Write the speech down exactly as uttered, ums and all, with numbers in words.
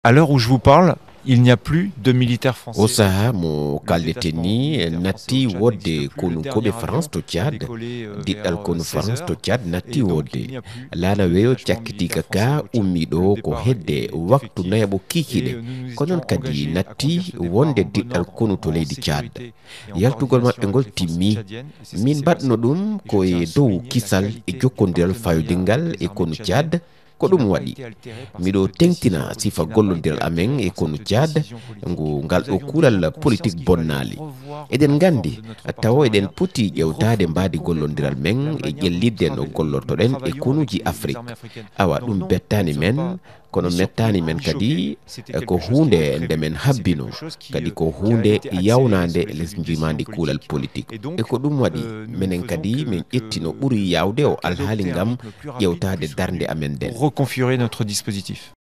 À l'heure où je vous parle, il n'y a plus de militaires français. O saha mo kaldeten ni natti wodde konu koɓe France to Tchad. Diɗɗal konu France to Tchad natti wodde. Laana weyo cakkitika ka ummiɗo ko hedde waktu nayaɓo kikiɗe. Ko noon kadi natti wonde diɗɗal konu to leydi Tchad. Yaltugol maɓɓe ngol timmi. Min mbaɗno ɗum ko e dow kisal e jokkondiral fayodingal e konu Tchad. Ko ɗum waɗi miɗo teŋtina sifa gollondiral amen e konu Tchad ngu ngal ɗo kuulal politik bonnaali. Eɗen nganndi tawo eɗen poti ƴewtaade mbaadi gollondiral men e ƴellitde no gollortoɗen e konuuji Afrik. Awa ɗum bettaani men, kono mettaani men kadi ko huunde nde men habbino, kadi ko huunde yawnaande les njimaandi kuulal politik. E ko ɗum waɗi menen kadi men ƴettino ɓuri yaawde o alhaali ngam ƴewtaade darnde amen nden. Reconfigurer notre dispositif.